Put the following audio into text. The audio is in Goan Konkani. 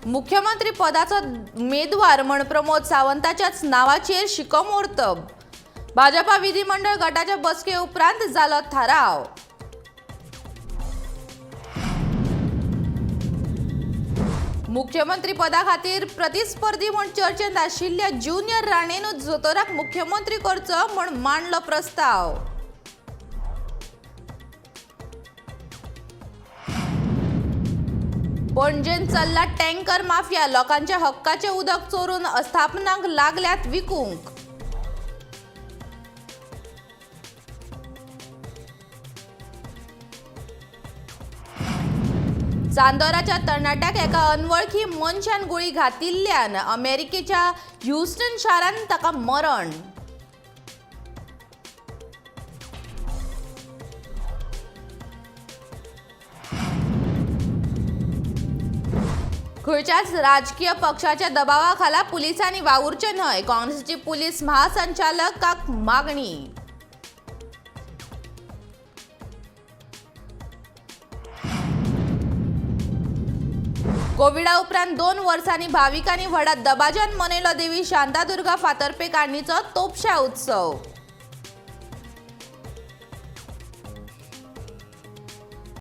मुख्यमंत्री पदाचो उमेदवार म्हण प्रमोद सावंताच्याच नावाचेर शिक्कामोर्तब. भाजपा विधिमंडळ गटाच्या बसके उपरांत जालो थाराव. मुख्यमंत्री पदा खातीर प्रतिस्पर्धी म्हूण चर्चेंत आशिल्ल्या ज्युनियर राणेनूच जोतोराक मुख्यमंत्री करचो म्हूण मांडलो प्रस्ताव. पणजेंत चल्ला टँकर माफिया, लोकांच्या हक्काचें उदक चोरून आस्थापनांक लागल्यात विकूंक. चांदोराच्या तरणाट्याक एका अनवळखी मनशान गुळी घातिल्ल्यान अमेरिकेच्या ह्युस्टन शारांत ताका मरण. खंयच्याच राजकीय पक्षाच्या दबावाखाला पुलिसांनी वावुरचें न्हय, काँग्रेसीची पुलीस महासंचालकाक मागणी. कोविडा उपरांत 2 वर्सांनी भाविकांनी व्हडा दबाज्यान मनयलो देवी शांतादुर्गा फातर्पेकान्नीचो तोपशा उत्सव.